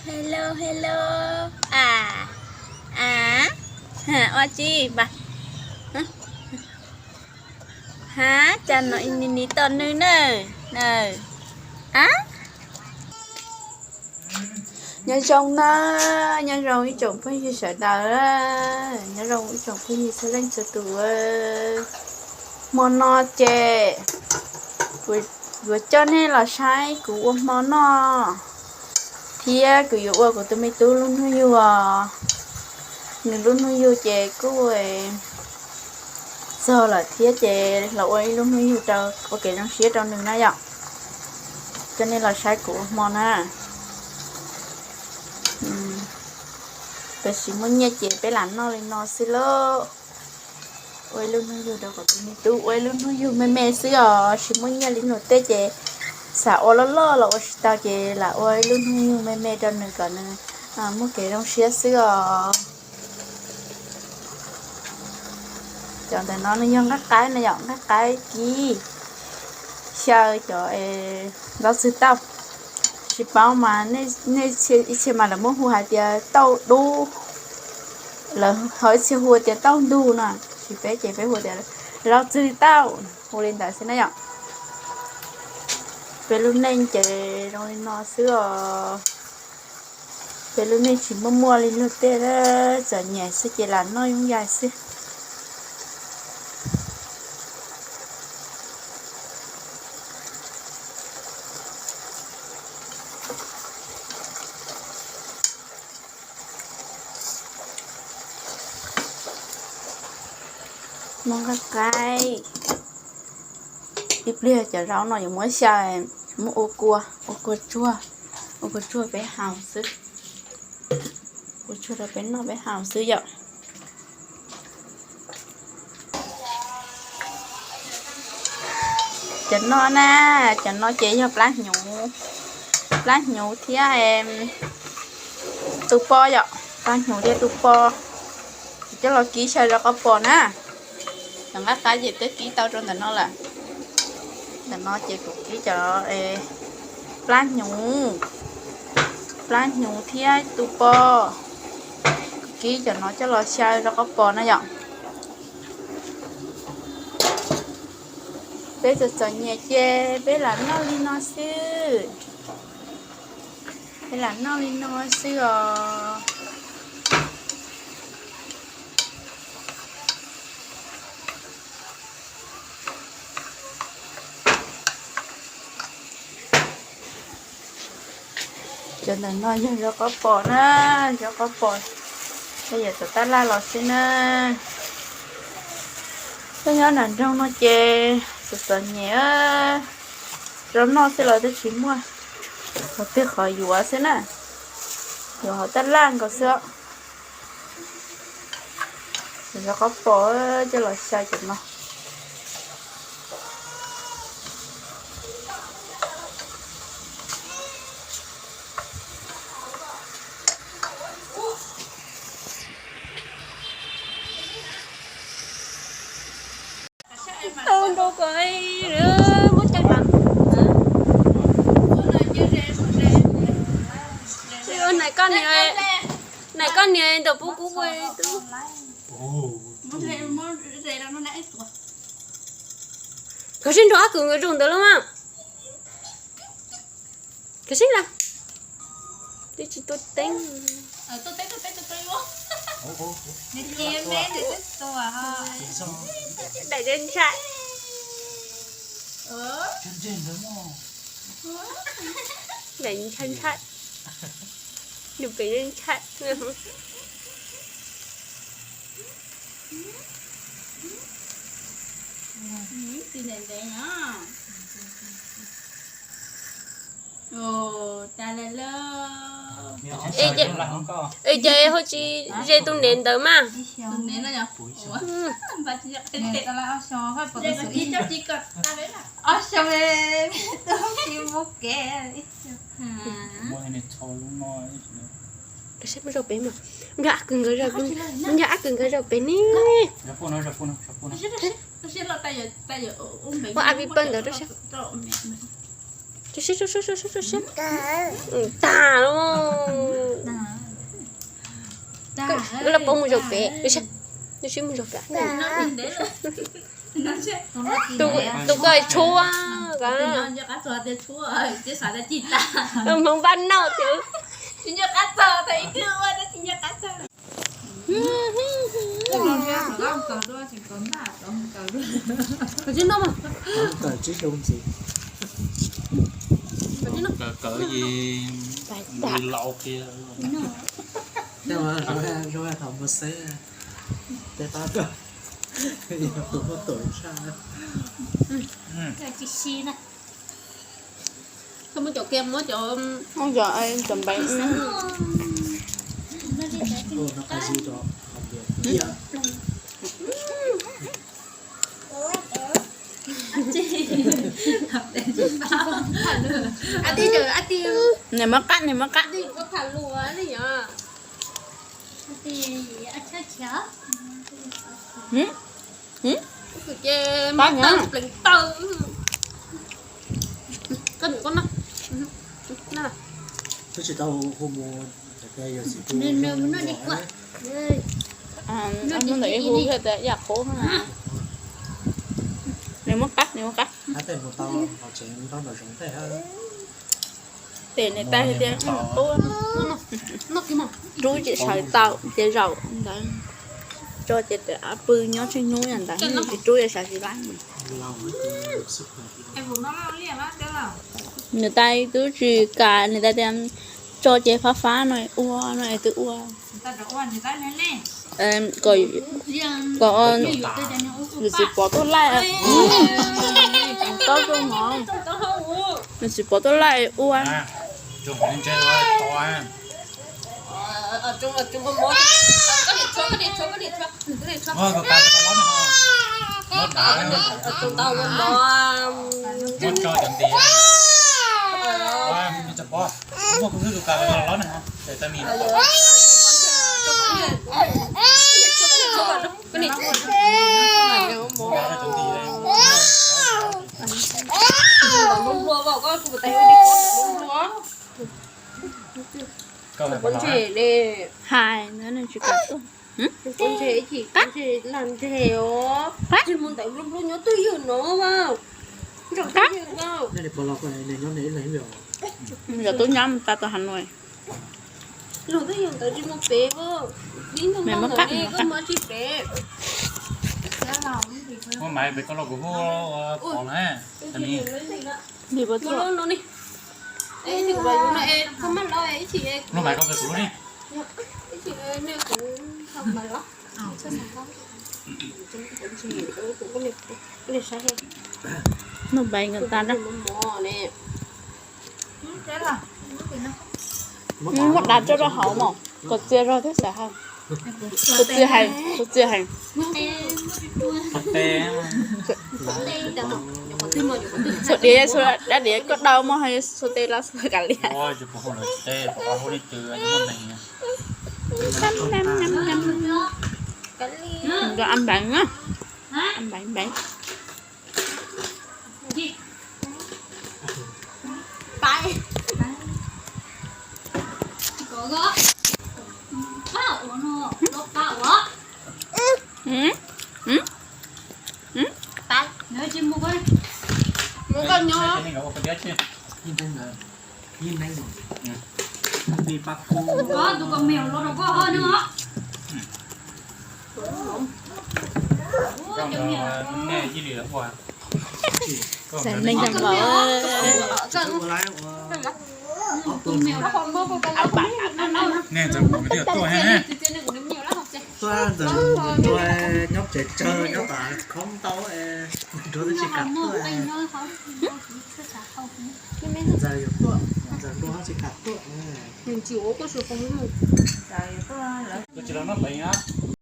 Hello, hello. A, a, ua tsi mas? Ha, cas no nim tom nws na. A, nyob zoo na, nyob zoo ib tsoom phooj ywg sawv daws, nyob zoo ib tsoom phooj ywg txhua leej txhua tus. Hmo no ces kuv yuav coj nej los saib kuv ua hmo noj, thiab kuv yuav ua kuv tus me tub lub hnub yug os. Nws lub hnub yug ces kuj txog lawm thiab ces los ua ib lub hnub yug rau ua kev zoo siab rau nws na yom. Coj nej los saib kuv ua hmo na. Peb tsis muaj nyiaj ces peb lam noj li no xwb lauj. Ua ib lub hnub yug rau kuv tus me tub, ua ib lub hnub yug me me xwb os, tsis muaj nyiaj li luag tej ces xav ua loj loj los ua tsis tau ces lam ua ib lub hnub yug me me rau nws kom nws muaj kev zoo siab xwb os. Cov ntawm no nws yog nqaij qaib na yom, nqaij qaib kib xyaw cov zaub txhwb tauj. Tsis paub mas nej ib txhia mas lawv muab hu hais tias tauj dub, lawv ho ib txhia hu tias tauj ntug no, tsis peb ces peb hu tias zaub txhwb tauj, hu li ntawd xwb na yom. Peb lub neej ces zoo li no xwb os. Peb lub neej tsis muaj muaj li luag tej, txom nyem xwb ces lam noj yooj yim xwb. Muab nqaij qaib, ib pliag cov zaub no yuav muab xyaw, muab ua kua, ua kua tsuag, ua kua tsuag peb haus xwb, ua tsuag rau peb noj peb haus xwb yom. Cov no na, cov no ces yog plab hnyuv, plab hnyuv thiab tus pob yom, plab hnyuv thiab tus pob, coj los kib xyaw rau qhov pos na. Cov nqaij qaib ces twb kib tau rau ntawm no lawm. Ntawm no ces kuv kib cov plab hnyuv, plab hnyuv thiab tus pob, kib cov no coj los xyaw rau qhov pos na yom. Peb txom txom nyem ces peb lam noj li no xwb. Peb lam noj li no xwb os. Cov ntawm no yog zaub qaub pos na, zaub qaub pos, peb yuav txav tab laj los xwb na. Peb nyob nram nroog no ces txom txom nyem, zaub noj xwb los twb tsis muaj, qhov twg qhov yuav xwb na, yuav hauv tab laj nkaus xwb. Zaub qaub pos coj los xyaw cov no. Tau nrau kom muab coj los. Nai koj niam, nai koj niam ntawm pub kuv ua tub. Koj sib nrog ab kws nkawd zaum ntawd lawm mas. Koj sib la, twb tsis tuaj teeb. Daim ntshai ntshai, daim ntshai ntshai, nws pem ntshai. Es ces ho tsis ze tus nev ntawd mas. Ab kws nkawd zaum pem ne. Muab ab pib pawg ntawd rau sab. Tag lawm. Koj laj poob mus zaum pem, koj sib mus zaum pem. Tus koj tshuab, Hmoob Vaj Noj tias. Kawm kawm ces laus kiag. Thaum mus xeeb tej pab kawm, tus muaj tuam tshaj. Koj muab cov kiag, muab cov, muab cov, cov npeev. Niam muab qab, niam muab qab. Twb tsis tau hu mus, mus ntawm ib hu thiaj tias yam qhuav. Nws muab qab, nws muab qab. Tes nws tais hais tias qub, rub tsis sawv tau ces zaum ntawd. Tso ces pw nyob tsheej hnub ntawd, tsis rub ces sawv tsis laj. Nws tais twb tsis kam, nws tais tias tso ces fab fab no ua no es twb ua. Kom, kom nws txiv pov tuaj laij, tau tuaj mov, nws txiv pov tuaj laij ua. Hais ntawd nws tsis kam tuaj. Yog tub nyab mus tas tus Hav Nuais. Muab maiv pem koj los kuv hu pom na. Nws puas tuaj? Lub maiv koj pem kuv lub ni. Noj npais nkawd tas na. Muab dav tso rau hauv mos, kom txias zog thiab xav hais. Kom txias hais, kom txias hais. Txhuam diav, txhuam dab diav koj dau mog, txhuam tes los txhuam kav liam. Nkawd a npais na, a npais npais. Xav neeg tag npaum. Nyob tsev tsawg nyob tas khoob ntau, nrog twb tsis kam tuaj. Ntxawg yuav tuaj, ntxawg nrog tsis kam tuaj. Tus tsis los noj ntev na.